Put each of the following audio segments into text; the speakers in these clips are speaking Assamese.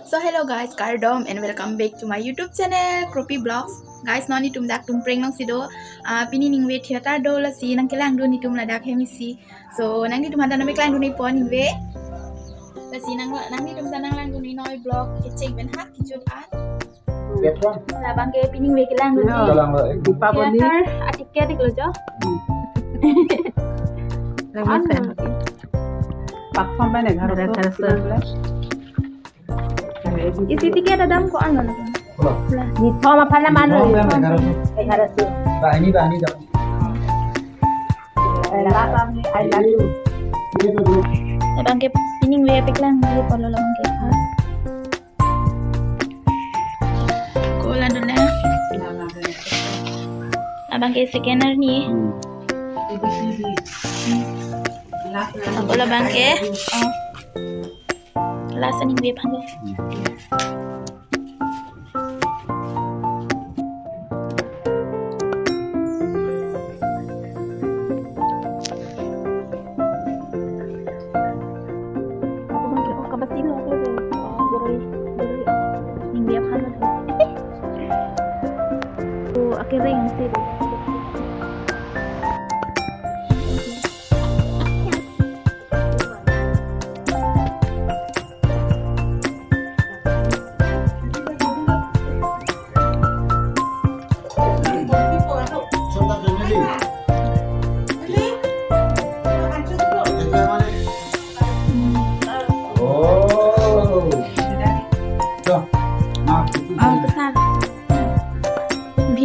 So hello guys, Kardom and welcome back to my YouTube channel Kropi Vlogs. Guys, no ni tum dak tum preng nang sido pini ningwe theater do la si nang kelang do ni tum la dak hemi si. So nang ni tum hada nang kelang do ni pon ningwe. La si nang nang ni tum tanang lang do ni noi vlog ke cheng ben hak ki jut an. La bang ke pini ningwe kelang do ni. Deepawali Theater atik ke dik lo jo. পাঁচশ মান 1100। Isi tiket ada dam ko ano na. বাহিনী বাহিনী যাব। La bang ke pini ningwe pe kelang do polo la bang ke pas. Kola dulu. Abang ke scanner ni. Kola bang ke. Oh. Lasa ni gue pano. Abang ke oh kabasin lo ko. Oh goroi goroi. Ning dia pano. Oh akhirnya yang sih.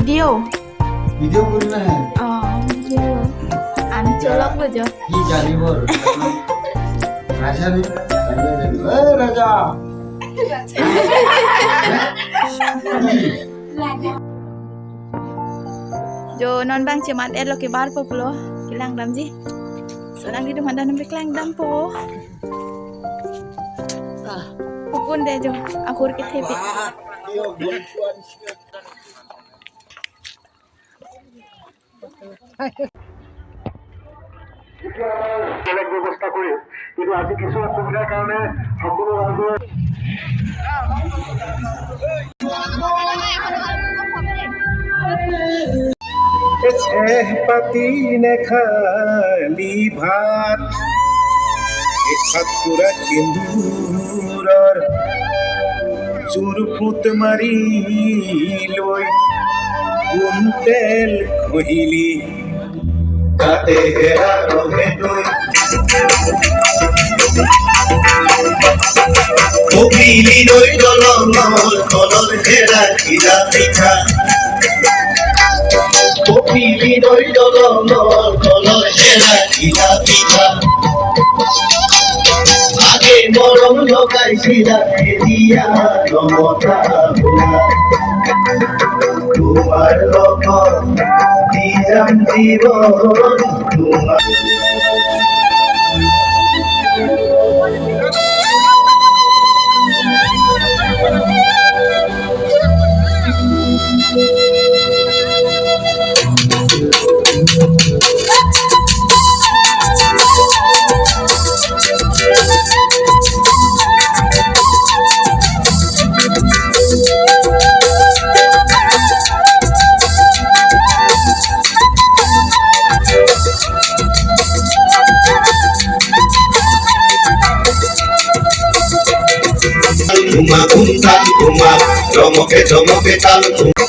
Video. Video কৰিলে Oh, video. Ancolok lo jo. কি জানিব ৰাজা জানিব এ ৰাজা। Jo non bang cemat er lo ke bar po plo kilang dam ji. So nang di depan dan kelang dam po. Pukun deh jo akur ke thepe. বেলেগ ব্যৱস্থা কৰি কিন্তু আজি কিছু অসুবিধাৰ কাৰণে সকলো ৰাইজে চেহ পাতি নেখালি ভাত, সাতপুৰা সেন্দুৰৰ জোৰ ফুট মাৰি লৈ কোন তেল ঘঁহিলি তাতে হেৰা ৰহে দৈ। কপিলি নৈ দলঙৰ তলৰ হেৰা ঘিলা পিঠা, কপিলি নৈ দলঙৰ তলৰ হেৰা ঘিলা পিঠা, আগে মৰম লগাইছিলা এতিয়া নমতা হ'লা। তোমাৰ লগত দি যাম জীৱন তোমাৰ। ঘুমা ঘুম তাল ঘুমা, চমকে চমকে তাল ঘুমা।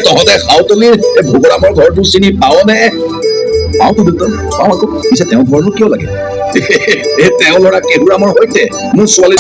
তহঁতে খাওতলিৰ এই ভোগৰামৰ ঘৰটো চিনি পাৱ নে? পাওঁতো দেউতা, পাওঁ আকৌ। পিছে তেওঁৰ ঘৰনো কিয় লাগে? এই তেওঁৰ ল'ৰা কেহুৰামৰ সৈতে মোৰ ছোৱালী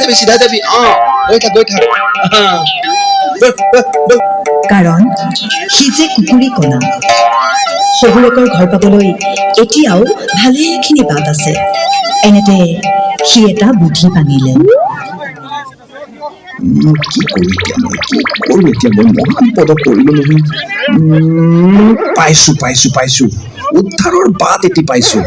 যাবি চিধা যাবি, অ গৈ থাক গৈ থাক। কাৰণ সি যে কুকুৰী কণা, শহুৰেকৰ ঘৰ পাবলৈ এতিয়াও ভালেখিনি বাট আছে। এনেতে সি এটা বুদ্ধি পাঙিলে। কি কৰোঁ এতিয়া মই? কি কৰোঁ এতিয়া মই? মহা বিপদত পৰিলো নহয়। পাইছো পাইছো পাইছো, উদ্ধাৰৰ বাট এটি পাইছো।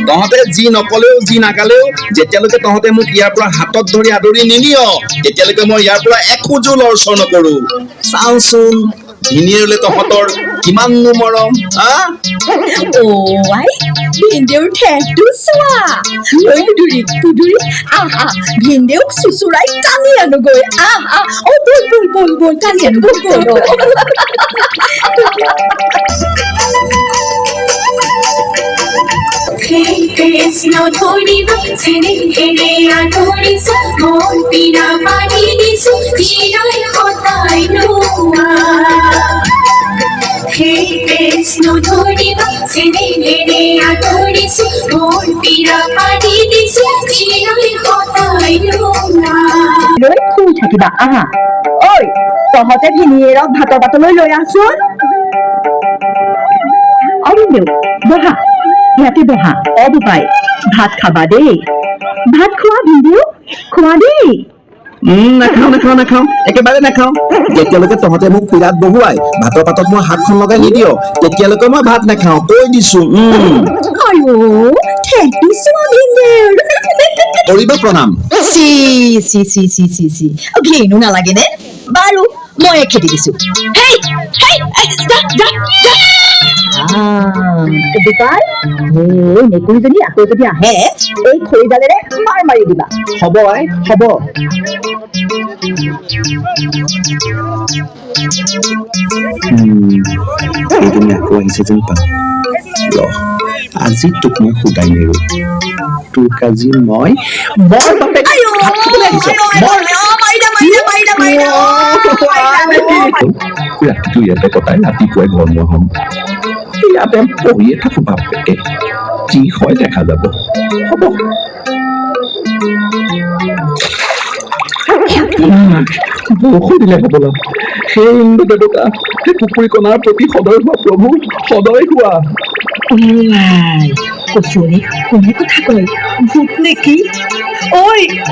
তহঁতে যি নকলেও যি নাগালেও যেতিয়ালৈকে তহঁতে মোক ইয়াৰ পৰা হাতত ধৰি আদৰি নিনিয়, তেতিয়ালৈকে মই ইয়াৰ পৰা এখোজো লৰচৰ নকৰো। চাওঁচোন ভিনিয়েৰলৈ তহঁতৰ কিমাননো মৰম। অ' আই, ভিনদেউৰ ঠেহটো চোৱা। ঐ পুদুৰি পুদুৰি, আহ আহ, ভিনদেউক চুচুৰাই টানি আনোগৈ। আহ আহ, অ ব'ল ব'ল ব'ল ব'ল, টানি আনো, ব'ল ব'ল। কৃষ্ণ ধৰিব চেনেহেৰে আদৰিছো, মন পীড়া পাৰি দিছো, হীৰাই সদায় নোৱা। হে কৃষ্ণ ধৰিব চেনেহেৰে আদৰিছো, মন পীড়া পাৰি দিছো, হীৰাই সদায় নোৱা। লৈ শুই থাকিবা। আহা ঐ, তহঁতে ভিনিয়েৰক ভাতৰ পাতলৈ লৈ আহচোন। অ ভিনদেউ, বহা, ইয়াতে বহা। অ বোপাই, ভাত খাবা দেই। ভাত খোৱা ভিনদেউ, খোৱা দেই। নাখাওঁ নাখাওঁ নাখাওঁ, একেবাৰে নাখাওঁ। যেতিয়ালৈকে তহঁতে মোক পীড়াত বহুৱাই ভাতৰ পাতত মোৰ হাতখন লগাই নিদিয়, তেতিয়ালৈকে মই ভাত নাখাওঁ, কৈ দিছো। আয়ো, ঠেহটো চোৱা ভিনদেউৰ। কৰিবা প্ৰণাম। চি চি চি চি চি চি, ঘিণো নালাগেনে? বাৰু, ময়ে খেদি দিছো। হেই হেই, যা যা যা। বোপাই, এই মেকুৰীজনী আকৌ যদি আহে, এই খৰিডালেৰে মাৰ মাৰি দিবা। হ'ব আই, হ'ব। এইজনী আকৌ আহিছে যেন পাওঁ। ৰহ, আজি তোক মই সোধাই নেৰো। তোক আজি মই মৰ বাপেক ভাত খাবলৈ আহিছ। মৰ। ৰাতিটো ইয়াতে কটাই ৰাতিপুৱাই ঘৰমুৱা হ'ম। ইয়াতে পঢ়িয়ে থাকো বাপেকে, যি হয় দেখা যাব। হ'ব। বৰষুণ দিলে হ'বলা। সেই ইন্দ্ৰ দেৱতা, সেই কুকুৰী কণাৰ প্ৰতি সদয় হোৱা প্ৰভু, সদয় হোৱা। ঐ কচুৱনী, কোনে কথা কয়? ভূত নেকি? ঐ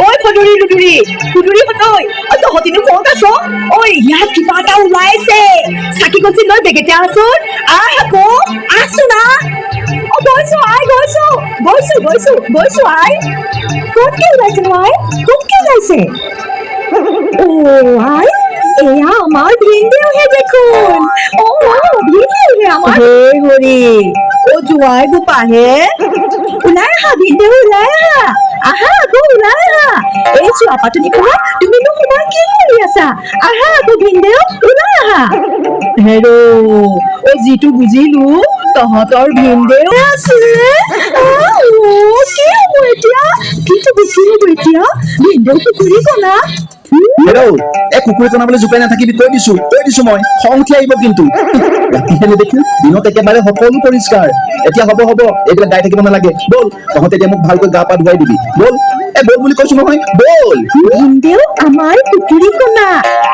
ঐ ফদুৰি লুদুৰি, ফুদুৰি ঐ, তহঁতিনো ক'ত আছ? ঐ ইয়াত কিবা এটা ওলাইছে, চাকি গছি লৈ বেগেতে আহচোন। আহ আকৌ, আহচোন আহ। অ গৈছো আই, গৈছো গৈছো গৈছো গৈছো আই। ক'ত কি ওলাইছে নো আই? ক'ত কি ওলাইছে? অ আই, এয়া আমাৰ ভিনদেউহে দেখোন। অ ভিনদেউহে আমাৰ। হে হৰি, অ জোঁৱাই বোপাহে, ওলাই আহা ভিনদেউ, ওলাই আহা, আহা আকৌ ওলাই আহা। এই চোৱা পাতনি খোৱা, তুমিনো সোমাই কি কৰি আছা? আহা আকৌ ভিনদেউ, ওলাই আহা। হেৰ, অ যিটো বুজিলো, তহঁতৰ ভিনদেউ আছে। কি হ'ব এতিয়া? কি হ'ব, কি হ'ব এতিয়া? ভিনদেউ পুখুৰী কলা। হেৰৌ, এই কুকুৰী কণা বুলি জোকাই নাথাকিবি, কৈ দিছো, কৈ দিছো মই। খং উঠি আহিব কিন্তু। ৰাতিহে নেদেখিল, দিনত একেবাৰে সকলো পৰিষ্কাৰ। এতিয়া হ'ব হ'ব, এইবিলাক গাই থাকিব নালাগে। ব'ল, তহঁতে এতিয়া মোক ভালকৈ গা পা ধুৱাই দিবি। ব'ল, এ ব'ল বুলি কৈছো নহয়, ব'ল। ভিনদেউ আমাৰ কুকুৰী কণা।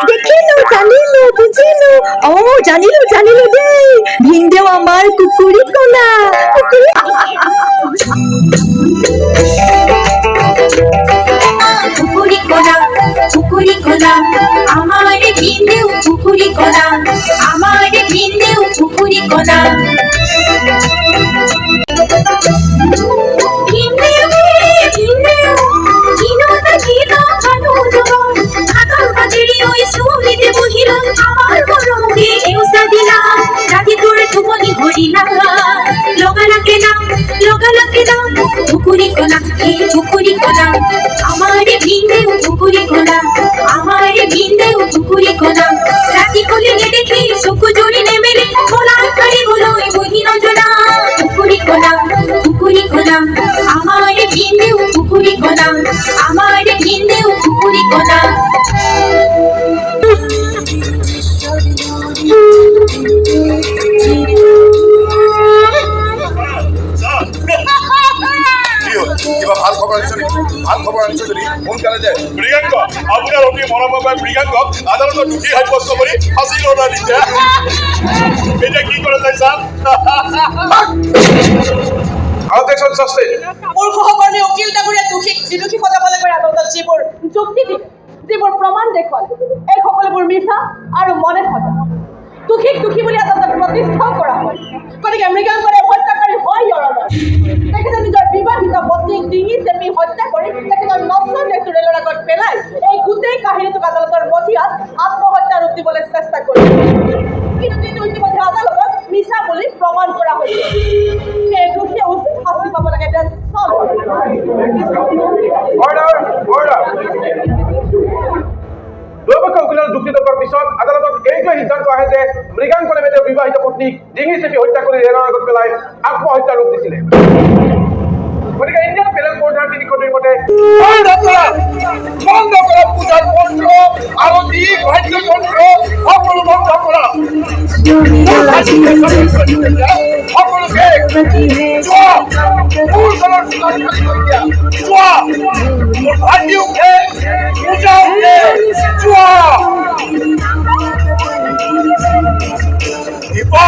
দেখিলো, জানিলো, বুজিলো। অ জানিলো জানিলো দেই, ভিনদেউ আমাৰ কুকুৰী কণা। কুকুৰী। পুকুৰি কোলা, পুকুৰি কোলা, আমাৰ ভিনদেউ পুকুৰি কোলা, আমাৰ ভিনদেউ পুকুৰি কোলা। ভিনদেউ ভিনদেউ, কিনোতা কিনো খানো জগন, ভাতৰ পাতেৰি ঐ চুলিতে বহিল, আমাৰ মৰমে এউচা দিলা, ৰাতি তোৰ টোপনি হৰিলা। লগালা কেনা, লগালা কেনা, পুকুৰি কোলা, এই পুকুৰি কোলা, আমাৰ ভিনদেউ পুকুৰি কোলা, আমাৰ ভিনদেউ পুকুৰি কোলা। ৰাতি কলি নেদেখি চকু জুৰি নেমেলি খোলা কৰিবলৈ বহি নজনা। পুখুৰী খোলা, পুখুৰী খোলা, আমাৰ ভিনদেউ পুখুৰী খোলা, আমাৰ ভিনদেউ পুখুৰী খোলা। কিবা ভাল খবৰ আনিছ নেকি? ভাল খবৰ আনিছ যদি সোনকালে দে। মৃগাংক, আপোনাৰ অতি মৰমৰ পাই মৃগাংকক আদালতত দোষী সাব্যস্ত কৰি ফাঁচীৰ অৰ্ডাৰ দিছে। এতিয়া কি কৰে যায় ছাৰ? Objection sustained. মোৰ সহকৰ্মী উকিল ডাঙৰীয়া দোষীক নিৰ্দোষী সজাবলৈ গৈ আদালতত যিবোৰ যুক্তি দিলে, যিবোৰ প্ৰমাণ দেখুৱালে, এই সকলোবোৰ মিছা আৰু মনে সজা। দোষীক দোষী বুলি আদালতত প্ৰতিষ্ঠাও কৰা হয়। গতিকে মৃগাংকৰে হত্যাকাৰী হয় your honour. তেখেতে নিজৰ বিবাহিত পত্নীক ডিঙি চেপি হত্যা কৰি তেখেতৰ নশ্বৰ দেহটো ৰেলৰ আগত পেলাই এই গোটেই কাহিনীটোক আদালতৰ মজিয়াত আত্মহত্যা ৰূপ দিবলৈ চেষ্টা কৰিছে। কিন্তু যিটো ইতিমধ্যে আদালতত মিছা বুলি প্ৰমাণ কৰা হৈছে, সেই দোষীয়ে উচিত শাস্তি পাব লাগে। Order, order. দুয়োপক্ষ উকিলৰ যুক্তিতৰ্কৰ পিছত আদালতত এইটোৱে সিদ্ধান্ত আহে যে মৃগাংক দেৱে তেওঁৰ বিবাহিত পত্নীক ডিঙি চেপি হত্যা কৰি ৰেলৰ আগত পেলাই আত্মহত্যাৰ ৰূপ দিছিলে। গতিকে ইণ্ডিয়ান পেনেল কোৰ্টৰ 302 মতে বন্ধ কৰা, বন্ধ কৰা পূজাৰ মন্ত্ৰ, আৰতি, বাদ্যযন্ত্ৰ সকলো বন্ধ কৰা। সকলোকে যোৱা, মোৰ ঘৰৰ চোতাল খালী কৰি দিয়া। যোৱা, মোৰ ভাইটিও শেষ, পূজাও শেষ, যোৱা। Dipa,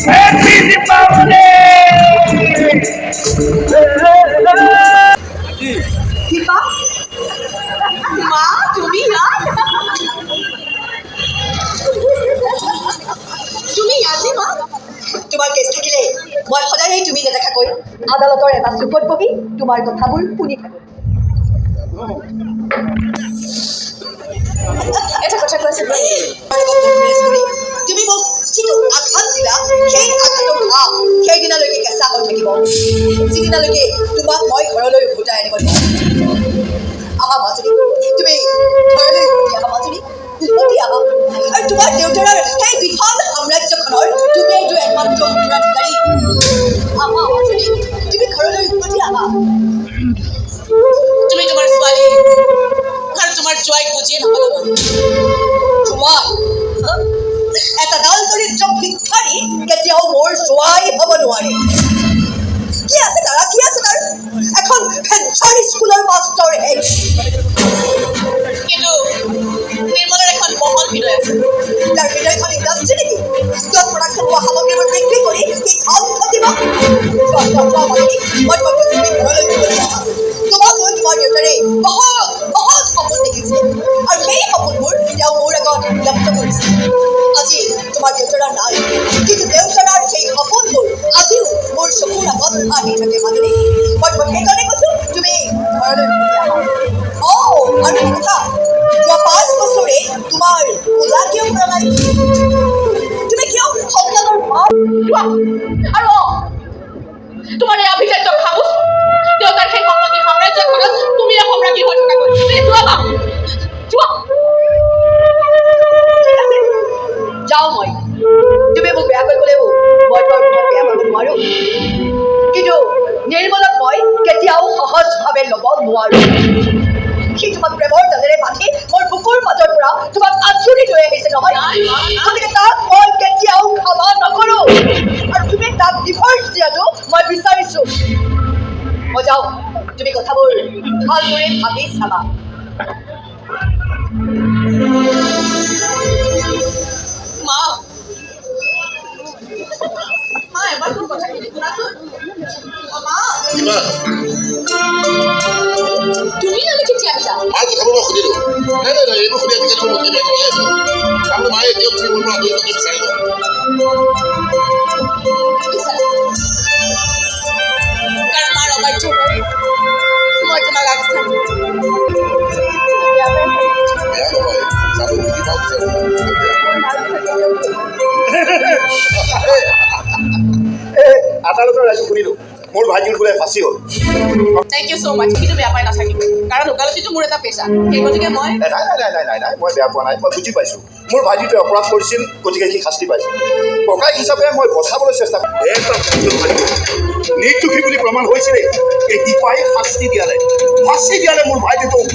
Happy Deepavali! Dipa, মা, তুমি ইয়াত? তুমি ইয়াতে মা? তোমাৰ কেছ থাকিলে মই সদায়েই তুমি নেদেখাকৈ আদালতৰ এটা চুকত বহি তোমাৰ কথাবোৰ শুনি থাকোঁ। এটা কথা কোৱাচোন, তোমাৰ লগত কোৰ্ট মেৰেজ কৰি তুমি মোক যিটো আঘাত দিলা, সেই আঘাতৰ ঘাঁ সেইদিনালৈকে কেঁচা হৈ থাকিব, যিদিনালৈকে তোমাক মই ঘৰলৈ উভতাই আনিব নোৱাৰোঁ। আহা মাজনী, তুমি ঘৰলৈ উভতি আহা। মাজনী, উভতি আহা। আৰু তোমাৰ দেউতাৰৰ সেই বিশাল সাম্ৰাজ্যখনৰ তুমি এইটো একমাত্ৰ উত্তৰাধিকাৰী। আহা মাজনী, তুমি ঘৰলৈ উভতি আহা। তুমি তোমাৰ ছোৱালী আৰু তোমাৰ জোঁৱাইক বুজিয়ে নাপালা মা। জোঁৱাই? এটা ডাল দৰিদ্ৰ ভিক্ষাৰী কেতিয়াও মোৰ জোঁৱাই হ'ব নোৱাৰে। কি আছে তাৰ? কি আছে তাৰ? এখন ভেঞ্চাৰ স্কুলৰ মাষ্টৰহে। কিন্তু নিৰ্মলৰ এখন বহল হৃদয় আছে। তাৰ হৃদয়খন ইণ্ডাষ্ট্ৰী নেকি, য'ত প্ৰডাকশ্যন হোৱা সামগ্ৰীবোৰ বিক্ৰী কৰি সি ধন ঘটিব? যোৱা, যোৱা, যোৱা মাজনী, মই তোমাক কৈছোঁ, তুমি ঘৰলৈ উভতি আহা। তোমাক লৈ তোমাৰ দেউতাৰে বহুত বহুত সপোন দেখিছিলে আৰু সেই সপোনবোৰ তেওঁ মোৰ আগত ব্যক্ত কৰিছিল। আজি তোমাৰ দেউতাৰা নাই, কিন্তু দেউতাৰাৰ সেই সপোনবোৰ আজিও মোৰ চকুৰ আগত আহি থাকে। মাজনী, মই তোমাক সেইকাৰণে কৈছোঁ, তুমি ঘৰলৈ উভতি আহা। অ', আৰু এটা কথা, যোৱা 5 বছৰে তোমাৰ কোলা কিয় পৰা নাই? তুমি কিয় সন্তানৰ মা? যোৱা। আৰু অ, তোমাৰ এই আভিজাত্য খামোচ, দেউতাৰ সেই সম্পত্তি সাম্ৰাজ্যখনত তুমিয়ে সম্ৰাজ্ঞী হৈ থকাগৈ। তুমি যোৱা মা, যোৱা। ঠিক আছে, যাওঁ মই। তুমি মোক বেয়াকৈ ক'লেও মইতো আৰু তোমাক বেয়া পাব নোৱাৰোঁ। কিন্তু নিৰ্মলক মই কেতিয়াও সহজভাৱে ল'ব নোৱাৰোঁ। সি তোমাক প্ৰেমৰ জালেৰে বান্ধি মোৰ বুকুৰ মাজৰ পৰা তোমাক আঁজুৰি লৈ আহিছে নহয়? গতিকে তাক মই কেতিয়াও ক্ষমা নকৰোঁ আৰু তুমি তাক ডিভৰ্চ দিয়াটো মই বিচাৰিছোঁ। মই যাওঁ, তুমি কথাবোৰ ভালদৰে ভাবি চাবা। মা, মা, এবাৰ তোৰ কথাখিনি শুনাচোন। অ, মা, দীপা, তুমি ইয়ালৈ কেতিয়া আহিলা? মাৰ কথাবোৰ মই শুনিলো। নাই নাই নাই, এইবোৰ শুনি আজিকালি মোৰ মনটো বেয়া কৰি আছে। তাৰমানে মায়ে এতিয়াও তুমি মোৰ পৰা আঁতৰি যোৱাটো বিচাৰিব বিচাৰে, কাৰণ মাৰ অবাধ্য হৈ মই তোমাক আগস্থান দিম। তুমি বেয়া পাই আছা? বেয়া নহয়, জানো, বুজি পাওঁ বিচাৰো। আদালতৰ ৰায়টো শুনিলো। মোৰ ভাইটিৰ বোলে ফাঁচি হ'ল। Thank you so মাছ। কিন্তু বেয়া পাই নাথাকিব, কাৰণ ওকালতিটো মোৰ এটা পেচা, সেই গতিকে মই নাই নাই নাই নাই নাই নাই, মই বেয়া পোৱা নাই, মই বুজি পাইছোঁ। মোৰ ভাইটিটোৱে অপৰাধ কৰিছিল, গতিকে সি শাস্তি পাইছে। ককাইক হিচাপে মই বচাবলৈ চেষ্টা নিৰ্দোষী বুলি প্ৰমাণ হৈছিলে। এই দীপাই শাস্তি দিয়ালে, ফাঁচি দিয়ালে মোৰ ভাইটিটোক।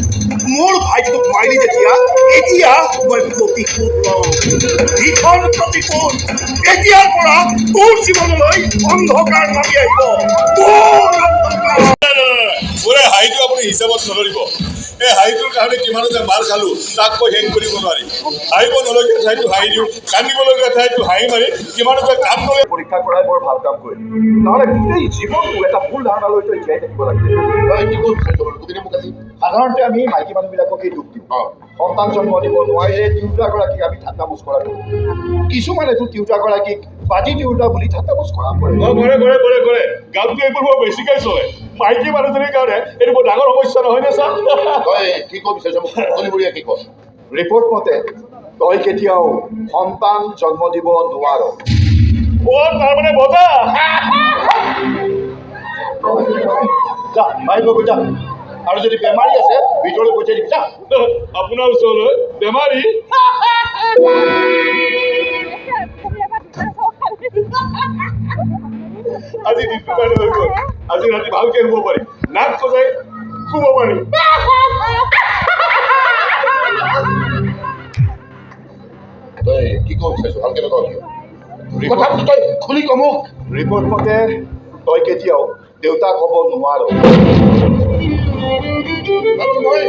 মোৰ ভাইটিটোক মাৰিলি যেতিয়া, এতিয়া মই প্ৰতিশোধ লওঁ, ভীষণ প্ৰতিশোধ। এতিয়াৰ পৰা তোৰ জীৱনলৈ অন্ধকাৰ নামি আহিব, তোৰ অন্ধকাৰ। মোৰ এই হাঁহিটো আপুনি হিচাপত নধৰিব। এই হাঁহিটোৰ কাৰণে কিমানো যে মাৰ খালোঁ তাক কৈ শেষ কৰিব নোৱাৰি। হাঁহিব নলগীয়া ঠাইতো হাঁহি দিওঁ, কান্দিবলগীয়া ঠাইতো হাঁহি মাৰি কিমানো যে কাম কৰে। পৰীক্ষা কৰাই বৰ ভাল কাম কৰিলি, নহ'লে গোটেই জীৱনটো এটা ভুল ধাৰণা লৈ তই জীয়াই থাকিব লাগিলে। সাধাৰণতে আমি মাইকী মানুহবিলাকক এই দুখ দিওঁ, সন্তান জন্ম দিব নোৱাৰিলে তিৰোতাগৰাকীক আমি ঠাট্টা মস্কৰা কৰোঁ। কিছুমানেতো তিৰোতাগৰাকীক বাজি তিৰোতা বুলি ঠাট্টা মস্কৰা কৰে। কৰে কৰে কৰে কৰে। গাঁৱতটো এইবোৰ বৰ বেছিকৈ চলে। মাইকী মানুহজনীৰ কাৰণে এইটো বৰ ডাঙৰ সমস্যা নহয়নে ছাৰ? তই কি ক'ব বিচাৰিছ মোক মুকলিমূৰীয়া কি ক? ৰিপৰ্ট মতে তই কেতিয়াও সন্তান জন্ম দিব নোৱাৰ। অ' তাৰমানে বজা। যা বাহিৰলৈ গৈ যা, আৰু যদি বেমাৰী আছে ভিতৰলৈ পঠিয়াই দিবি। যা আপোনাৰ ওচৰলৈ বেমাৰী। আজি দিনটো কাৰণে হৈ গ'ল, আজি ৰাতি ভালকে শুব পাৰিম, নাক সজাই শুব পাৰিম। তই কি ক'ব বিচাৰিছ ভালকে নকওঁ কিয়? কথাটো তই খুলি ক মোক। ৰিপৰ্ট মতে তই কেতিয়াও দেউতাক হ'ব নোৱাৰ। মই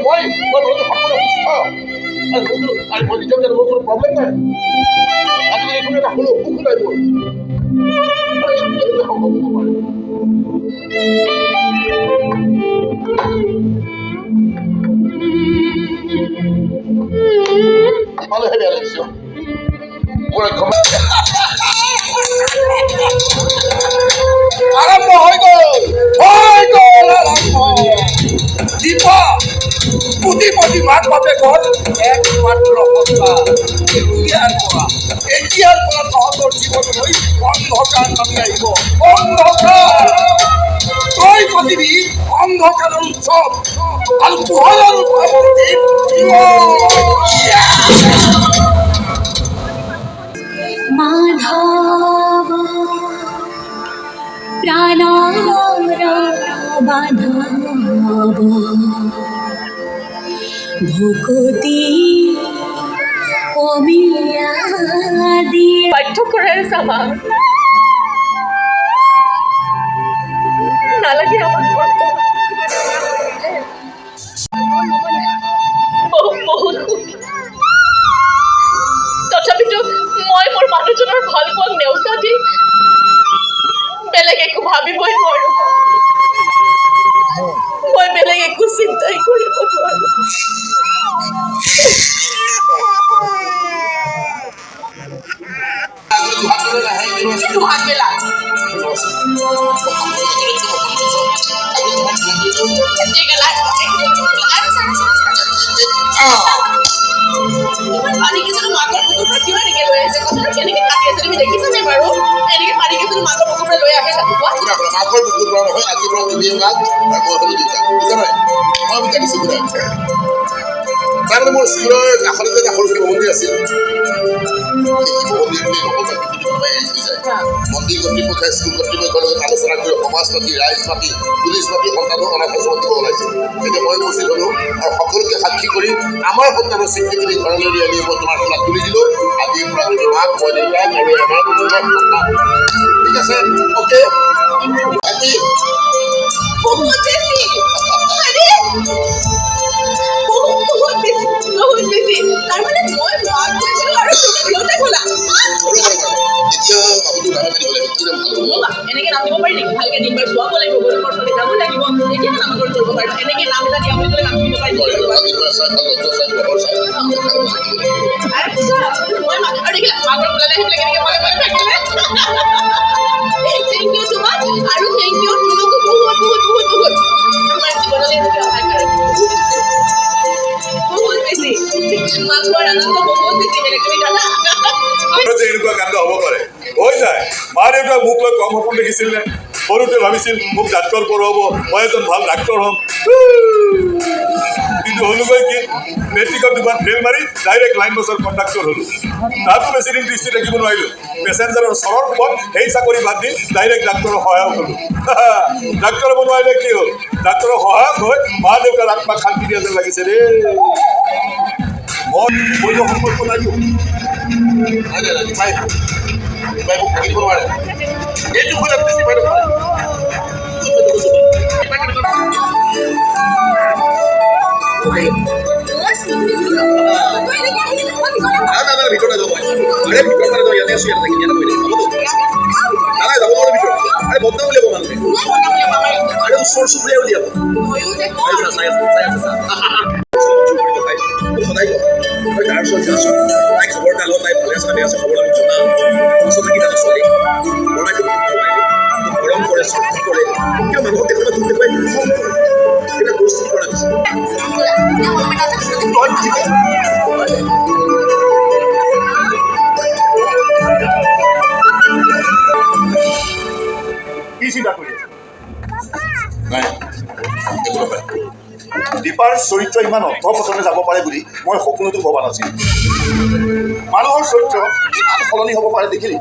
মই মই সম্পূৰ্ণ সুস্থ। আৰু মই নিজক জানো, মোৰ কোনো প্ৰব্লেম নাই। আজিকালি কোনো এটা সৰু অসুখো নাই মোৰ। কেনেকৈ সম্ভৱ হ'ব পাৰে? ইমানহে বেয়া লাগিছে মোৰ। আৰম্ভ হৈ গ'ল, হৈ গ'ল আৰম্ভ। দীপা, কোটিপতি মাক বাপেকৰ একমাত্ৰ সন্তান। এতিয়াৰ পৰা তহঁতৰ জীৱনলৈ অন্ধকাৰ নামি আহিব, অন্ধকাৰ। তই পাতিবি অন্ধকাৰৰ উৎসৱ আৰু পোহৰৰ উৎসৱ পাতিম। মাধৱ প্ৰাণৰ বান্ধৱ ভকতি অমিয়া দিয়ে। বাধ্য কৰাই আছে আমাক। নালাগে আমাক, বহুত বহুত সুখী। তথাপিতো মই মোৰ মানুহজনৰ ভাল পোৱাক নেওচা দি বেলেগ একো ভাবিবই নোৱাৰো। মই বেলেগ একো চিন্তাই কৰিব নোৱাৰো। ইমান পানী কেইজনো মাকৰ বুকুৰ পৰা কিয় এনেকে লৈ আহিছে? কথাটো কেনেকে কাটি আছে তুমি দেখিছানে বাৰু? এনেকে পানী কেইজনো মাকৰ বুকুৰ পৰা লৈ আহে জানো কোৱা? শুনা শুনা, মাকৰ বুকুৰ পৰা নহয়, আজিৰ পৰা তুমি মাক আৰু মই হ'লো দেউতা, বুজা নাই? মই বুজাই দিছোঁ, শুনা। তাৰমানে মোৰ স্কুলৰ কাষতে যে এটা সৰু শিৱ মন্দিৰ আছিল, সেই শিৱ মন্দিৰটোৱে নকল কোনোবাই এৰি থৈ যায়। মন্দিৰ কৰ্তৃপক্ষই স্কুল কৰ্তৃপক্ষৰ লগত আলোচনা কৰি সমাজ পাতি, ৰাইজ মাতি, পুলিচ মাতি সন্তানক অনাথ আশ্ৰমত দিব ওলাইছে। তেতিয়া মই উপস্থিত হ'লোঁ আৰু সকলোকে সাক্ষী কৰি আমাৰ সন্তানৰ স্বীকৃতি দি ঘৰলৈ লৈ আনি মই তোমাৰ কোলাত তুলি দিলোঁ। আজিৰ পৰা তুমি মাক, মই দেউতাক আৰু আমাৰ সন্তান। ঠিক আছে, অ'কে, হেপী? বহুত বেছি, আৰে বহুত বহুত বেছি, বহুত বেছি। তাৰমানে মই মাক হৈছিলো আৰু তুমি দেউতাক হ'লা। এতিয়া বাবুটোৰ নাম এটা দিব লাগিব, কি নাম ভাল হ'ব? ৰ'বা, এনেকে নাম দিব পাৰি নেকি? ভালকে দিনবাৰ চোৱাব লাগিব, গৰুৰ ওচৰলৈ যাব লাগিব, তেতিয়াহে নামাকৰণ কৰিব পাৰিবা। এনেকে নাম এটা দিয়া বুলি ক'লে নাম দিব পাৰি? আচ্ছা, মই মাক আৰু দেখিলা মাকৰ কোলালে আহি পেলাই কেনেকে মনে মনে থাকিলে। Thank you তোমাক আৰু thank U তোমাকো বহুত বহুত বহুত বহুত আমাৰ জীৱনলৈ এনেকে অহাৰ কাৰণে। বহুত বেছি মাক হোৱাৰ আনন্দ বহুত বেছি বেলেগ, তুমি জানা? যে এনেকুৱা কাণ্ড হ'ব পাৰে, হৈ যায়। মা দেউতাক মোক লৈ কম সপোন দেখিছিল নে? সৰুতে ভাবিছিল মোক ডাক্তৰ পঢ়াব, মই এজন ভাল ডাক্তৰ হ'ম। কিন্তু হ'লোগৈ কি, মেট্ৰিকত দুবাৰ ফেইল মাৰি ডাইৰেক্ট লাইন বাছৰ কণ্ডাক্টৰ হ'লোঁ। তাতো বেছি দিন দৃষ্টি থাকিব নোৱাৰিলোঁ। পেচেঞ্জাৰৰ চৰৰ কোবত সেই চাকৰি বাদ দি ডাইৰেক্ট ডাক্তৰৰ সহায়ক হ'লোঁ। ডাক্তৰ হ'ব নোৱাৰিলে কি হ'ল, ডাক্তৰৰ সহায়ক হৈ মা দেউতাৰ আত্মাক শান্তি দিয়া যেন লাগিছে দেই। মই বৈধ সম্পৰ্ক নাইতো। নাই নাই নাই, দীপাই দীপাই মোক ভাগি দিব নোৱাৰে। এইটো কথা দীপাই নকৰে। না না, ভিতৰত নাযাওঁ মই। আৰে ভিতৰত নাযাওঁ, ইয়াতে আছোঁ, ইয়াতে থাকিম, ইয়াতে বহি থাকিম। হ'বতো? না নাই, যাব নোৱাৰো ভিতৰত। আৰে বদনাম উলিয়াব মানুহে। আৰে ওচৰ চুবুৰীয়া উলিয়াব। চাই আছে, চাই আছে, চা। সদায় কওঁ, তই তাৰ ওচৰত যাচোন, তাই খবৰ এটা ল, তাই ভালে আছে নে বেয়া আছে খবৰ ল, মোক জনা। আচলতে কি জান ছোৱালী, বৰমাই তোক খুব ভাল পায়, তোক মৰম কৰে, শ্ৰদ্ধা কৰে, কিয় মানুহক দেখুৱাই তোক দেখুৱাই খং কৰে। এইবিলাক পৰিস্থিতি কৰা হৈছে। তই বুজি পাইছ। কি চিন্তা কৰি আছে? নাই, একো নহয়। দীপাৰ চৰিত্ৰ ইমান অধপতনে যাব পাৰে বুলি মই সপোনতো ভবা নাছিলোঁ। মানুহৰ চৰিত্ৰ ইমান সলনি হ'ব পাৰে দেখিলি?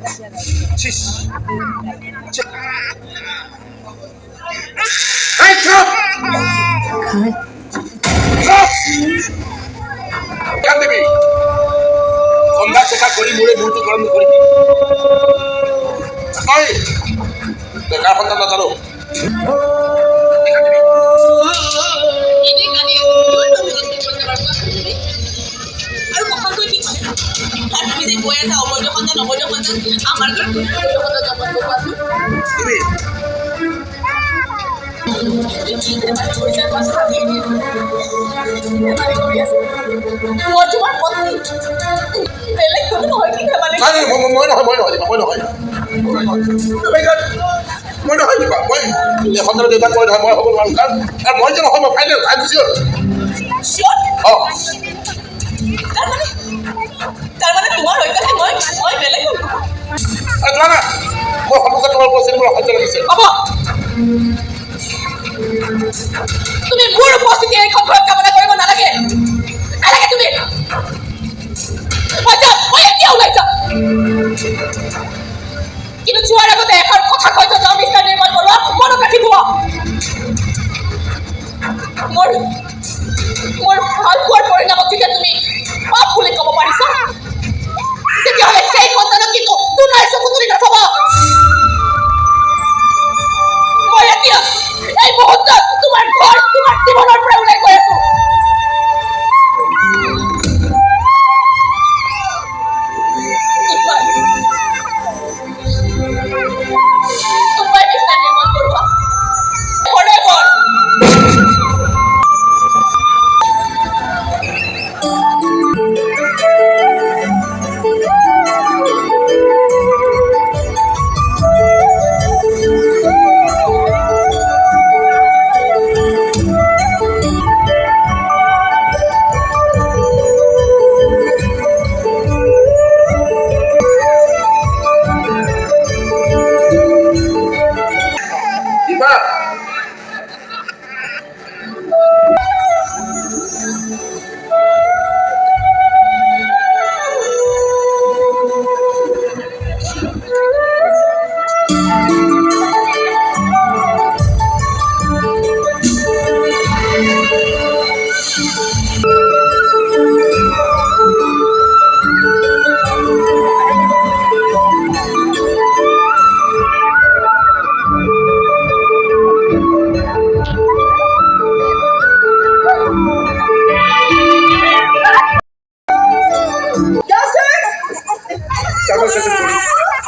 চিচ। দিবি কন্ধা চেকা কৰি মোৰে মূৰটো গৰম নকৰিবি। তই তই কাৰ সন্তান নাজানো। আৰু প্ৰসংগই কি ক'লে? আৰু তুমি যে কৈ আছা অবৈধ সন্তান, অবৈধ সন্তান, আমাৰ ঘৰত কোনে অবৈধ সন্তান জন্ম দিব কোৱাচোন? তুমি তুমি কি ধেমালি কৰিছা কোৱাচোন আজি? কি ধেমালি কৰি আছা? মই তোমাৰ পত্নী, বেলেগ কোনো নহয়। কি ধেমালি? নাই নাই, মই নহয়, মই নহয় দীপা, মই নহয়, মই নহয় দীপা, মই এই সন্তানৰ দেউতাক মই নহয়, মই হ'ব নোৱাৰোঁ। কাৰণ কাৰণ মই যে নহয়, মই ফাইনেল, I am চিয়'ৰ। চিয়'ৰ? অঁ। তাৰমানে তাৰমানে তোমাৰ অজ্ঞাতে মই মই বেলেগ হ'লো? আৰে যোৱা না, মোৰ সন্মুখত তোমাৰ উপস্থিতি মোৰ অসহ্য লাগিছে। হ'ব, তুমি মোৰ উপস্থিতি এইখন ঘৰত কামনা কৰিব নালাগে, নালাগে তুমি। মই যাম, মই এতিয়া ওলাই যাম। কিন্তু যোৱাৰ আগতে এষাৰ কথা কৈ থৈ যাওঁ মিষ্টাৰ নিৰ্মল বৰুৱা, মনত ৰাখি থোৱা, মোৰ মোৰ ভাল পোৱাৰ পৰিণামত যেতিয়া তুমি পাপ বুলি ক'ব পাৰিছা, তেতিয়াহ'লে সেই সন্তানক কিন্তু দুনাই চকু তুলি নাচাবা। মই এতিয়া এই মুহূৰ্তত তোমাৰ ঘৰ, তোমাৰ জীৱনৰ পৰা ওলাই গৈ আছো। Goodbye. Goodbye, Mr. Nirmal Barua. Forever. Dipa,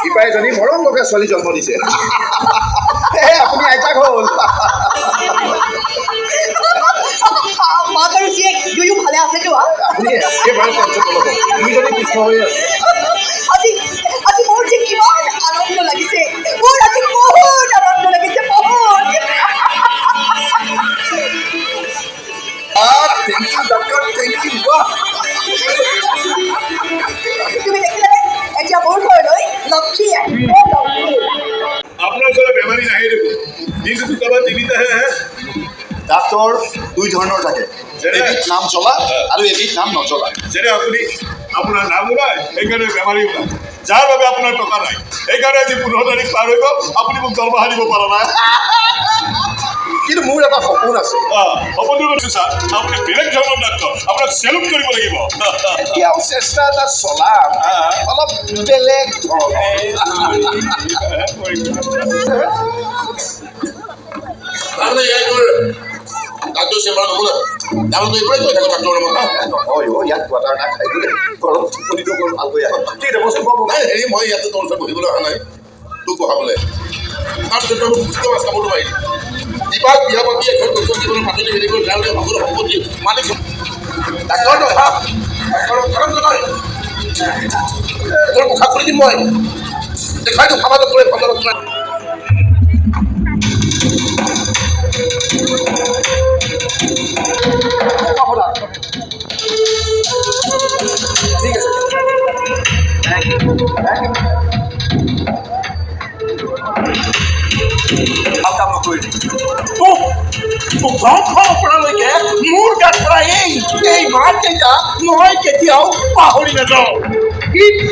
Dipa এজনী মৰম লগা ছোৱালী জন্ম দিছে। এ আপুনি আইতাক হ'ল। মাক আৰু জীয়েক দুয়ো ভালে আছেতো? আপুনি একেবাৰে টেনশ্যন নল'ব, দুইজনী সুস্থ হৈ আছে। আজি আজি মোৰ যে কিমান আনন্দ লাগিছে, মোৰ আজি বহুত আনন্দ লাগিছে, বহুত। Thank you doctor, thank you. বাহ, তুমি দেখিলানে, এতিয়া মোৰ ঘৰলৈ লক্ষী আহিছে, লক্ষী। আপোনাৰ ওচৰলৈ বেমাৰী নাহে দেখোন, দিনটো দুটা বা তিনিটাহে আহে। ডাক্তৰ দুই ধৰণৰ থাকে, এবিধ নাম চলা আৰু এবিধ নাম নচলা। যেনে আপুনি, আপোনাৰ নাম ওলায়, সেইকাৰণে বেমাৰী ওলায়, যাৰ বাবে আপোনাৰ টকা নাই। সেইকাৰণে আজি 15 তাৰিখ পাৰ হৈ গ'ল, আপুনি মোক দৰমহা দিব পৰা নাই। কিন্তু মোৰ এটা সপোন আছে। সপোনটো কৈছোঁ ছাৰ, আপুনি বেলেগ ধৰণৰ ডাক্তৰ, আপোনাক চেলুট কৰিব লাগিব। এতিয়াও চেষ্টা এটা চলাম, অলপ বেলেগ ধৰণৰ। তাৰমানে ইয়াৰ তোৰ ডাক্তৰ চেম্বাৰ নমুনা, তাৰমানে তই এইবোৰে কৈ থাক ডাক্তৰৰ নামত। নহয় অ', ইয়াত কোৱাটাৰ এটা খাই দিলে গৰম টোপনিটো অকণ ভালকৈ আহে। ঠিক আছে, বচোন। নাই হেৰি, মই ইয়াতে তোৰ ওচৰত বহিবলৈ অহা নাই, তোক বহাবলৈ। তাৰপিছত তই মোক বুজিব মাছ কামোৰটো মাৰি দীপাক বিয়া পাতি এখন নতুন জীৱনৰ পাতনি মেলি গ'ল, যাৰ সকলো সম্পত্তি মালিক ডাক্তৰ তই। হা, ডাক্তৰৰ কাৰণ তই তোৰ মুখা খুলি দিম মই, দেখাই দিম সমাজত তোৰ সমাজত। ঠিক আছে, ভাল কাম নকৰিলি। তোক ধ্বংস নকৰালৈকে মোৰ গাত পৰা এই মাৰকেইটা মই কেতিয়াও পাহৰি নাযাওঁ। It's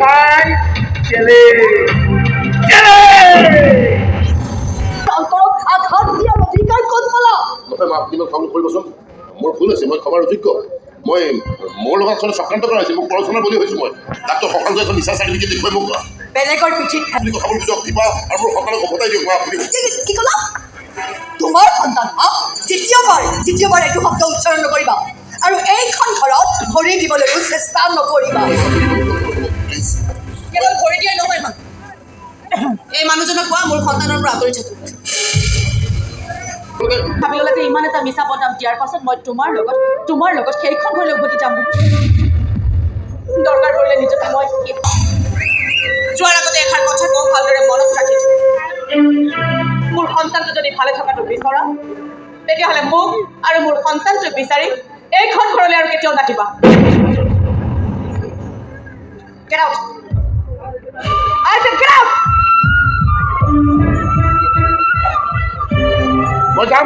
my challenge. অন্তৰত আঘাত দিয়াৰ অধিকাৰ ক'ত পালা? নহয় মা, আপুনি মোক ক্ষমা কৰিবচোন, মোৰ ভুল হৈছে, মই ক্ষমাৰ অযোগ্য। মই মোৰ লগত আচলতে চক্ৰান্ত কৰা হৈছে, মোক প্ৰৰোচনাৰ বলি হৈছোঁ মই। ডাক্তৰ শশাংক এখন মিছা চাৰ্টিফিকেট দেখুৱাই মোক বেলেগৰ পিঠিত আপুনি কথাবোৰ বুজক, দীপা আৰু মোৰ সন্তানক উভতাই দিয়ক মা। আপুনি কি ক'লা? তোমাৰ সন্তান? হা, দ্বিতীয়বাৰ এইটো শব্দ উচ্চাৰণ নকৰিবা আৰু এইখন ঘৰত ভৰি দিবলৈও চেষ্টা নকৰিবা। কেৱল ভৰি দিয়াই নহয় মা, এই মানুহজনক কোৱা মোৰ সন্তানৰ পৰা আঁতৰি থাকিব। ভাবি ল'লা যে ইমান এটা মিছা বদনাম দিয়াৰ পাছত মই তোমাৰ লগত সেইখন ঘৰলৈ উভতি যাম বুলি? দৰকাৰ পৰিলে নিজকে মই যোৱাৰ আগতে এষাৰ কথা কওঁ, ভালদৰে মনত ৰাখি থোৱা। মোৰ সন্তানটো যদি ভালে থকাটো বিচৰা, তেতিয়াহ'লে মোক আৰু মোৰ সন্তানটোক বিচাৰি এইখন ঘৰলৈ আৰু কেতিয়াও নাহিবা। Get out! I said get out! মই যাম,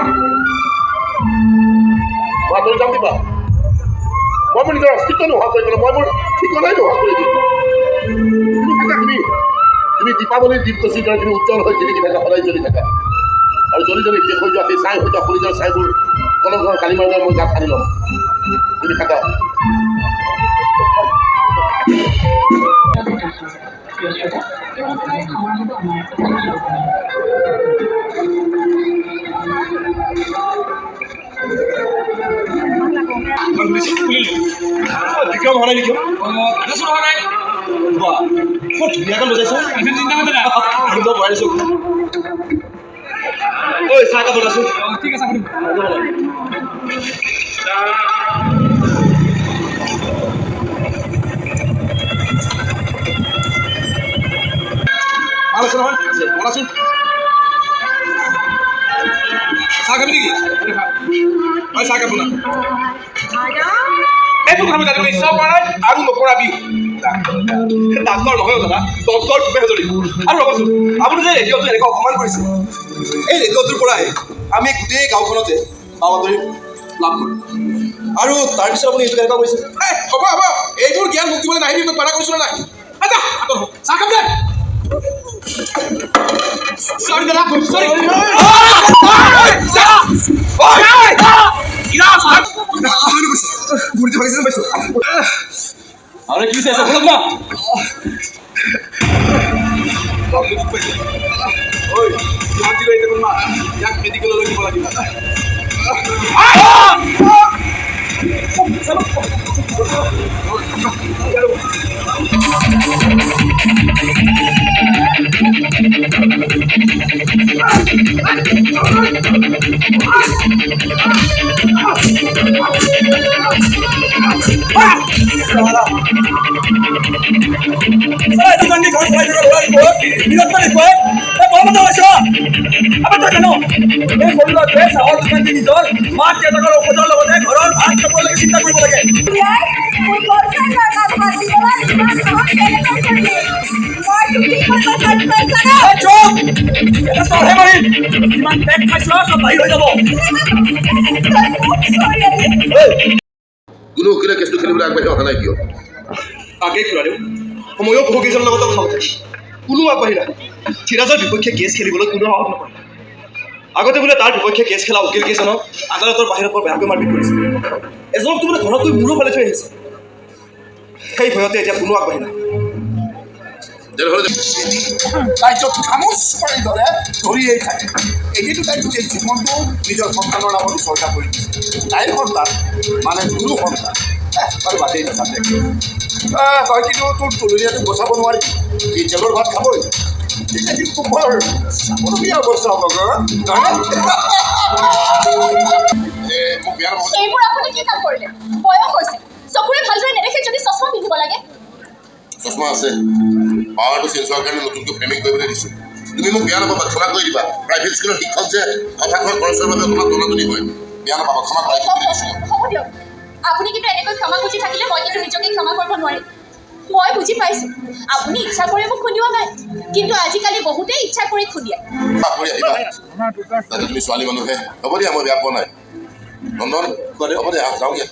মই আঁতৰি যাম দীপা। মই মোৰ নিজৰ অস্তিত্ব নোহোৱা কৰি পেলাম, মই মোৰ ঠিকনাই নোহোৱা কৰি দিম। তুমি থাকা, তুমি দীপাৱলীৰ দীপগছিৰ দৰে তুমি উজ্জ্বল হৈ জিলিকি থাকা, সদায় জ্বলি থাকা। আৰু জ্বলি জ্বলি শেষ হৈ যোৱা সেই ছাই হৈ যোৱা কলিজাৰ ছাইবোৰ কলংঘৰ কালিমাৰ মই গাত সানি ল'ম। তুমি থাকা। বিক্ৰম হোৱা নাই নেকি? হোৱা নাই। বৰ ধুনীয়া গান বজাইছ, ভৰাই দিছোঁ। ঐ, চাহ একাপ বনাচোন। ঠিক আছে। ভাল আছে নহয়? বনাচোন। চাহ খাবি নেকি? হয়, চাহ খাব না। এইটো কথা মই জানিবলৈ ইচ্ছাও কৰা নাই আৰু নকৰাবি। ডাক্তৰ নহয় দাদা, ডক্টৰ ভূপেন হাজৰিকা। আৰু ৰ'বচোন, আপুনি যে ৰেডিঅ'টো এনেকুৱা অপমান কৰিছে, এই ৰেডিঅ'টোৰ পৰাই আমি গোটেই গাঁওখনতে বা বাতৰি লাভ কৰোঁ, আৰু তাৰপিছত আপুনি এইটো কেনেকুৱা কৰিছে? হ'ব হ'ব, এইবোৰ জ্ঞান মোক দিবলৈ নাহিবি, মই মানা কৰিছোঁ নে নাই? চাহ খাম দে। চৰি দাদা, চৰি। গুৰিটো ভাগিছে যেন পাইছোঁ। আৰে কি চাইছা? বলক না। ঐ, কিমান চিঞৰি থাকোঁ মা, ইয়াক মেডিকেললৈ নিব লাগিব। নিজৰ মাক দেউতাকৰ ঔষধৰ লগতে ঘৰৰ ভাত খাবলৈকে চিন্তা কৰিব লাগে। কোনো উকিলে কেছটো খেলিবলৈ আগবাঢ়ি অহা নাই কিয়? আগে খুৰাদেউ, ময়ো বহুকেইজনৰ লগত কথা পাতিছোঁ, কোনো আগবাঢ়ি নাই। ধীৰাজৰ বিপক্ষে কেছ খেলিবলৈ কোনো সাহস নকৰে। আগতে বোলে তাৰ বিপক্ষে কেছ খেলা উকিল কেইজনক আদালতৰ বাহিৰত বৰ বেয়াকৈ মাৰপিট কৰিছে। এজনকতো বোলে ঘৰত গৈ মূৰো ফালি থৈ আহিছে। সেই ভয়তে এতিয়া কোনো আগবাঢ়ি নাই। তাই য'ত খামোচ কৰি ধৰে ধৰিয়েই থাকে। এনেইতো তাই গোটেই জীৱনটো নিজৰ সন্তানৰ নামত উচৰ্গা কৰি দিছে। তাইৰ সন্তান মানে তোৰো সন্তান। বাৰু বাদেই নাচাতে, তই কিন্তু তোৰ তুলনীয়াটো বচাব নোৱাৰিবি, সি জেলৰ ভাত খাবই। তেতিয়া কিন্তু বৰ চাবলগীয়া অৱস্থা হ'ব। এইবোৰ আপুনি কি কাম কৰিলে? বয়স হৈছে, চকুৰে ভালদৰে নেদেখে যদি চশমা পিন্ধিব লাগে। চশমা আছে, পাৱাৰটো চেঞ্জ হোৱাৰ কাৰণে নতুনকৈ ফ্ৰেমিং কৰিবলৈ দিছোঁ। তুমি মোক বেয়া নাপাবা, ক্ষমা কৰি দিবা। প্ৰাইভেট স্কুলৰ শিক্ষক যে হঠাৎ হোৱা খৰচৰ বাবে অকণমান টনাটনি হয়। বেয়া নাপাবা, ক্ষমা কৰি দিছোঁ। হ'ব দিয়ক, আপুনি কিন্তু এনেকৈ ক্ষমা খুজি থাকিলে মই কিন্তু নিজকে ক্ষমা কৰিব নোৱাৰিম। মই বুজি পাইছোঁ আপুনি ইচ্ছা কৰি মোক খুন্দিওৱা নাই, কিন্তু আজিকালি বহুতেই ইচ্ছা কৰি খুন্দিয়ায়। তাতে তুমি ছোৱালী মানুহে। হ'ব দিয়া, মই বেয়া পোৱা নাই। নন্দন, হ'ব দিয়া, যাওঁ দিয়া।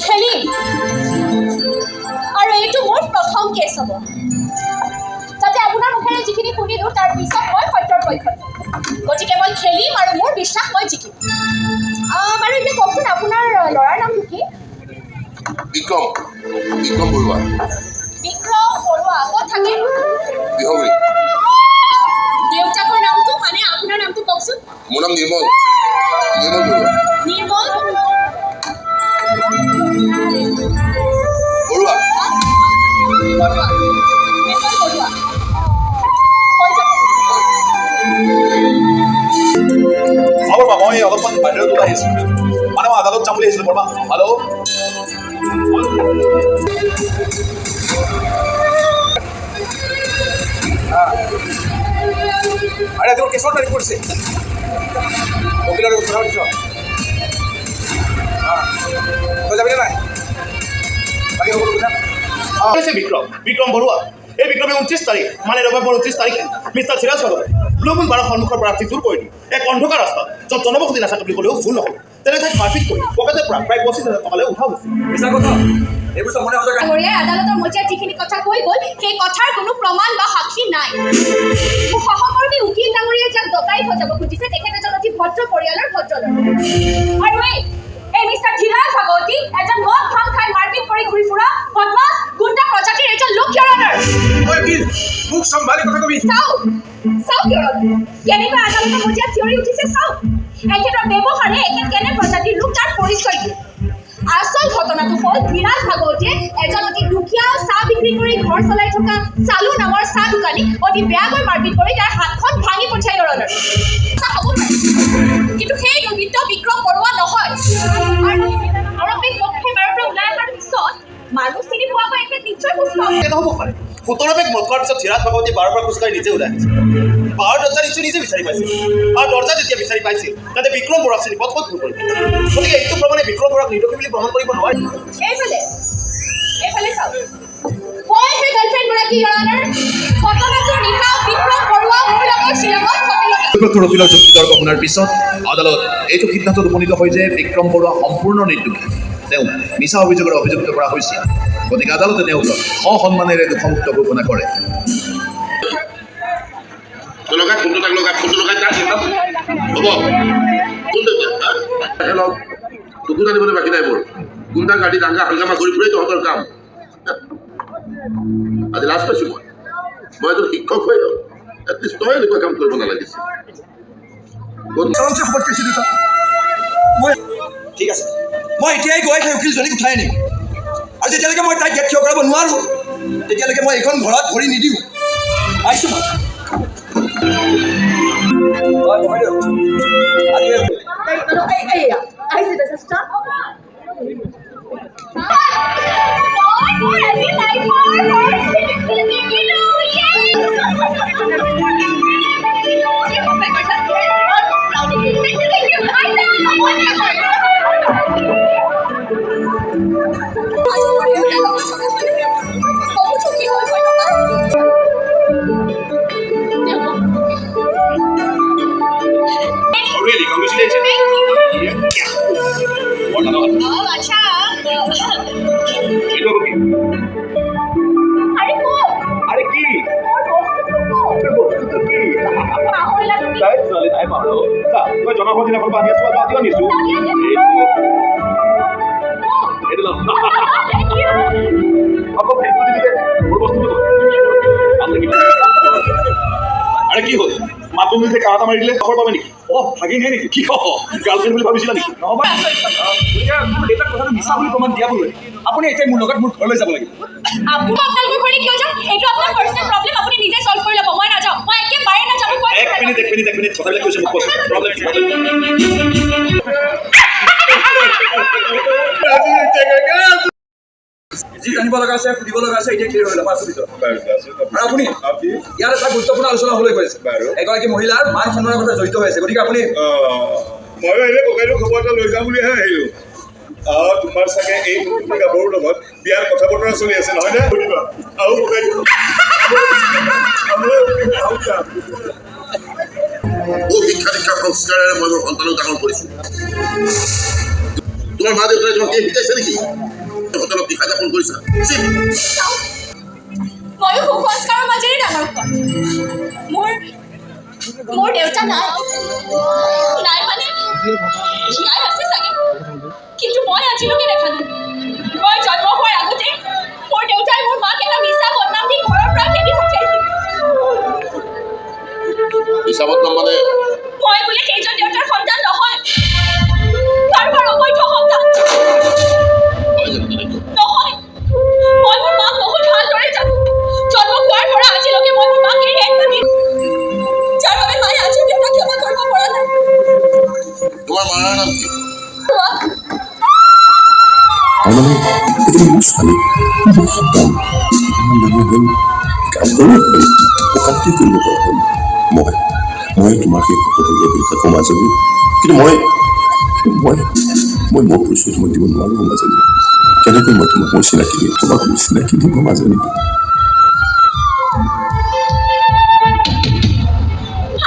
খেলিম, আৰু এইটো মোৰ প্ৰথম কেছ হ'ব। তাতে আপোনাৰ মুখেৰে যিখিনি শুনিলোঁ তাৰ পিছত মই সত্যৰ পক্ষত, গতিকে মই খেলিম আৰু মোৰ বিশ্বাস মই জিকিম। বাৰু এতিয়া কওকচোন, আপোনাৰ ল'ৰাৰ নামটো কি? বিক্ৰম। বিক্ৰম বৰুৱা। বিক্ৰম বৰুৱা ক'ত থাকে? বিহগুৰি। দেউতাকৰ নামটো, মানে আপোনাৰ নামটো কওকচোন। মোৰ নাম নিৰ্মল। নিৰ্মল বৰুৱা। নিৰ্মল বৰুৱা। বৰুৱা। নিৰ্মল বৰুৱা। হ'ব বৰ্মা, মই অলপমান বাহিৰত ওলাই আহিছোঁ, মানে মই আদালত যাম বুলি আহিছিলোঁ। বৰ্মা, হেল্ল'। আৰে তোৰ কেছৰ তাৰিখ পৰিছে, উকিলৰ লগত কথা পাতিছ? তই যাবিনে নাই? বাকী সকলো কথা বিক্ৰম, বিক্ৰম বৰুৱা। এই বিক্ৰমে 29 তাৰিখ, মানে নৱেম্বৰ 29 তাৰিখে মিষ্টাৰ ধীৰাজ ভাগৱতী ব্লুমুন বাৰৰ সন্মুখৰ পৰা জোৰ কৰি দি এক অন্ধকাৰ ৰাস্তাত, য'ত জনবসতি নাথাকে বুলি ক'লেও ভুল নহ'ব, তেনে ঠাইত মাৰপিট কৰি পকেটৰ পৰা প্ৰায় 25,000 টকালৈ উঠাও হৈছে। আদালতৰ মজিয়াত যিখিনি কথা কৈ গ'ল সেই কথাৰ কোনো প্ৰমাণ বা সাক্ষী নাই। মোৰ সহকৰ্মী উকিল ডাঙৰীয়াই যাক ডকাইত সজাব খুজিছে, তেখেত এজন অতি ভদ্ৰ পৰিয়ালৰ ভদ্ৰলোক। আৰু এই মিষ্টাৰ ধীৰাজ ভাগৱতী এজন মদ ভাং খাই মাৰপিট কৰি ঘূৰি ফুৰা বদমাছ গুণ্ডা প্ৰজাতিৰ এজন লোক। মোক চম্ভালি কথা কবি। চাওক চাওক, কেনেকৈ আদালতৰ মজিয়াত চিঞৰি উঠিছে চাওক। এখেতৰ ব্যৱহাৰে এখেত কেনে প্ৰজাতিৰ লোক তাৰ পৰিচয় দিয়ে। আচল ঘটনাটো হ'ল ধীৰাজ ভাগৱতীয়ে এজন অতি দুখীয়া চাহ বিক্ৰী কৰি ঘৰ চলাই থকা চালু নামৰ চাহ দোকানীক অতি বেয়াকৈ মাৰপিট কৰি তাৰ হাতখন ভাঙি পঠিয়াই। হ'ব পাৰে, কিন্তু সেই দুৰ্বৃত্ত বিক্ৰম বৰুৱা নহয়। আৰু আৰক্ষী পক্ষে বাৰৰ পৰা ওলাই অহাৰ পিছত মানুহ চিনি পোৱাকৈ এখেত নিশ্চয় সুস্থ নহ'ব পাৰে। 17 বেগ মদ খোৱাৰ পিছত ধীৰাজ ভাগৱতী বাৰৰ পৰা খোজকাঢ়ি নিজে ওলাই আহিছিল। বাৰৰ দৰ্জা নিশ্চয় নিজে বিচাৰি পাইছিল, আৰু দৰ্জা যেতিয়া বিচাৰি পাইছিল তাতে বিক্ৰম বৰুৱাক চিনি পোৱাত ক'ত ভুল কৰিব? গতিকে এইটো প্ৰমাণে বিক্ৰম বৰুৱাক নিৰ্দোষী বুলি প্ৰমাণ কৰিব নোৱাৰে। এইফালে এইফালে চাওক, মই সেই গাৰ্লফ্ৰেণ্ডগৰাকী, your honour. ঘটনাটোৰ নিশা বিক্ৰম বৰুৱা মোৰ লগত শ্বিলঙত হোটেলত। উকিলৰ যুক্তিতৰ্ক শুনাৰ পিছত আদালত এইটো সিদ্ধান্তত উপনীত হয় যে বিক্ৰম বৰুৱা সম্পূৰ্ণ নিৰ্দোষী, তেওঁক মিছা অভিযোগেৰে অভিযুক্ত কৰা হৈছিল। গতিকে আদালতে তেওঁক সসন্মানেৰে দোষমুক্ত ঘোষণা কৰে। তোকো জানিবলৈ বাকী নাই মোৰ। গুণ্ডা গাড়ী দাঙ্গা হাংগামা কৰি ফুৰেই তহঁতৰ কাম। আজি লাজ পাইছোঁ মই। মই এজন শিক্ষক হৈ এটলিষ্ট তই এনেকুৱা কাম কৰিব নালাগিছিল। ঠিক আছে, মই এতিয়াই গৈ সেই উকিলজনীক উঠাই আনিম, আৰু যেতিয়ালৈকে মই তাইক গেট থিয় কৰাব নোৱাৰোঁ তেতিয়ালৈকে মই এইখন ঘৰত ভৰি নিদিওঁ। আহিছোঁ মই। Thank you. আগৰ দিনাখন পৰা আনি আছো, আজিও আনিছো। এইটো লওক। আকৌ সেইটো দিলি যে মোৰ বস্তুটো ভাল লাগিব। আৰে কি হ'ল, মাতটো যে কাহ এটা মাৰি দিলে খবৰ পাবে নেকি? অ ভাগিনহে নেকি? কি গাৰ্লফ্ৰেণ্ড বুলি ভাবিছিলা নেকি? নহ'ব, মোৰ দেউতাক কথাটো মিছা বুলি প্ৰমাণ দিয়াবলৈ আপুনি এতিয়া মোৰ লগত মোৰ ঘৰলৈ যাব লাগিব। আপুনি আপোনালোকৰ ঘৰলৈ কিয় যাম? এইটো আপোনাৰ পাৰ্চনেল প্ৰব্লেম, আপুনি নিজে চল্ভ কৰি ল'ব। মই নাযাওঁ, মই একেবাৰে নাযাওঁ। মই এক মিনিট, এক মিনিট, এক মিনিট, কথাবিলাক কৈছে মোক কোৱাচোন। প্ৰব্লেম কি? যি জানিব লগা আছে, সুধিব লগা আছে, এতিয়া ক্লিয়াৰ হৈ ল'ব আছো ভিতৰত। আৰু আপুনি ইয়াত এটা গুৰুত্বপূৰ্ণ আলোচনা হ'বলৈ গৈ আছে, এগৰাকী মহিলাৰ মান সন্মানৰ কথা জড়িত হৈ আছে, গতিকে আপুনি ময়ো আহিলে ককাইদেউ খবৰ এটা লৈ যাম বুলিহে আহিলোঁ। তোমাৰ চাগে এই গাভৰুৰ লগত বিয়াৰ কথা বতৰা চলি আছে নহয় নে? সুধিবা আৰু ককাইদেউ। বহু শিক্ষা দীক্ষা সংস্কাৰেৰে মই মোৰ সন্তানক ডাঙৰ কৰিছোঁ। তোমাৰ মা দেউতাই তোমাক এই শিকাইছে নেকি? হোটেলত নিশা যাপন কৰিছা। ময়ো সুসংস্কাৰৰ মাজেৰে ডাঙৰ হোৱা। মোৰ দেউতা নাই, নাই মানে জীয়াই আছে চাগে, কিন্তু মই আজিলৈকে দেখা নাই। মই জন্ম হোৱাৰ আগতে মোৰ দেউতাই মোৰ মাক এটা মিছা বদনাম দি ঘৰৰ পৰা খেদি পঠিয়াইছিল। মিছা বদনাম মানে? মই বোলে সেইজন দেউতাৰ সন্তান নহয়, কাৰোবাৰ অবৈধ সন্তান। নহয়, মই মোৰ মাক বহুত ভালদৰে জানো। জন্ম হোৱাৰ পৰা আজিলৈকে মই মোৰ মাক এই এক, যাৰ বাবে মায়ে আজিও দেউতাক ক্ষমা কৰিব পৰা নাই। তোমাৰ মাৰ নাম কি? তাৰমানে এজনী মোৰ ছোৱালী, মোৰ সন্তান, ইমান ডাঙৰ হ'ল, গাভৰু হ'ল, ওকালতি কৰিব পৰা হ'ল। মই তোমাৰ সেই সকলোৰে দেউতাকৰ মাজনী, কিন্তু মই মই মই মোৰ পৰিচয় তোমাক দিব নোৱাৰোঁ মাজনী। কেনেকৈ মই তোমাক মোৰ চিনাকি দিম? তোমাক মোৰ চিনাকি দিব মাজনী?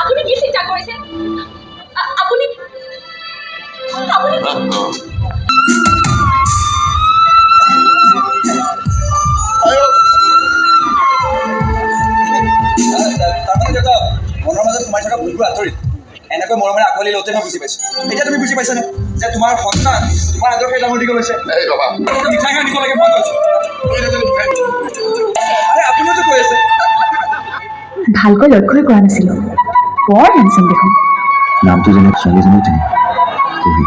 আপুনি কি চিন্তা কৰিছে? আপুনি আপুনি তাৰমানে দেউতা মনৰ মাজত সোমাই থকা ভুলবোৰ আঁতৰি এনেকৈ মৰমেৰে আঁকোৱালি লওঁতে মই বুজি পাইছোঁ। এতিয়া তুমি বুজি পাইছানে যে তোমাৰ সন্তান তোমাৰ আদৰ্শে ডাঙৰ দীঘল হৈছে? মিঠাই আনিব লাগে মই কৈছোঁ। আৰে আপুনিওতো কৈ আছে। ভালকৈ লক্ষ্যই কৰা নাছিলোঁ, বৰ হেণ্ডচাম দেখোন। নামটো জানো ছোৱালীজনীও তেনেকুৱা পঢ়ি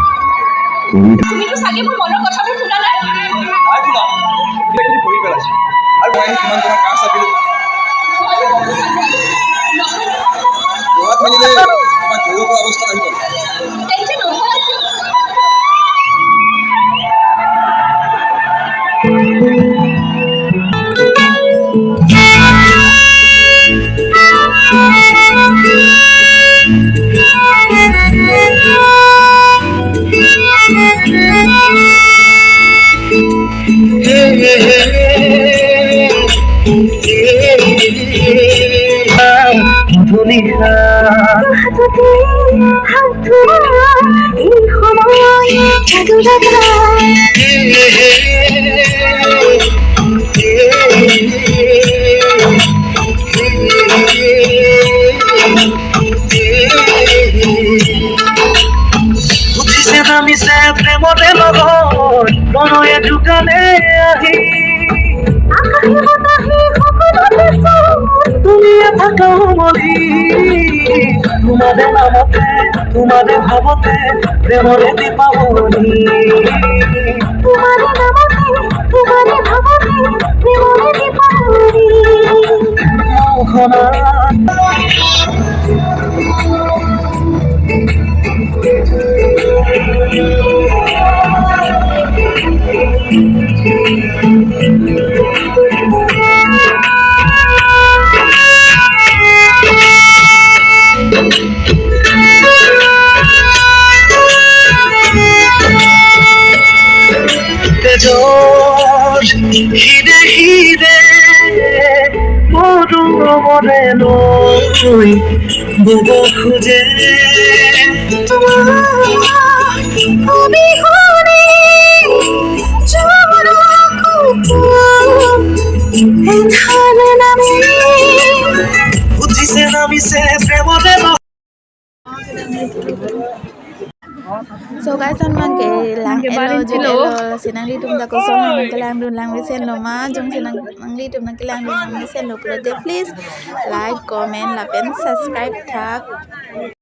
পঢ়ি। তুমিতো চাগে মোৰ মনৰ কথাবোৰ শুনা নাই। নাই শুনা, গোটেইখিনি পঢ়ি পেলাইছে। আৰু মই কিমান তোমাৰ কাষ চাপিলোঁ, পঢ়াত মেলিলে তোমাক ধৰিব পৰা অৱস্থাত আহি গ'ল। তেন্তে নহয় কিয়? উঠিছে নামিছে প্ৰেমতে লগৰ প্ৰণয়ে ঢুকালে আহি, তুমিয়ে থাকা উমলি। তোমাৰে নামতে তোমাৰে ভাৱতে প্ৰেমৰে দীপাৱলী। তোমাৰে নামতে তোমাৰে ভাৱতে প্ৰেমৰে দীপাৱলী। মোহনা তেজৰ হিদে হিদে মৰমৰে নৈ বব খোজে। উঠিছে নামিছে প্ৰেমতে। So guys, on man ke lang elo jun elo sinang li tum da ko song nang ke lang dun lang sen lo ma jung sinang nang li tum nang ke lang dun lang sen lo please like, comment, lapen subscribe thak.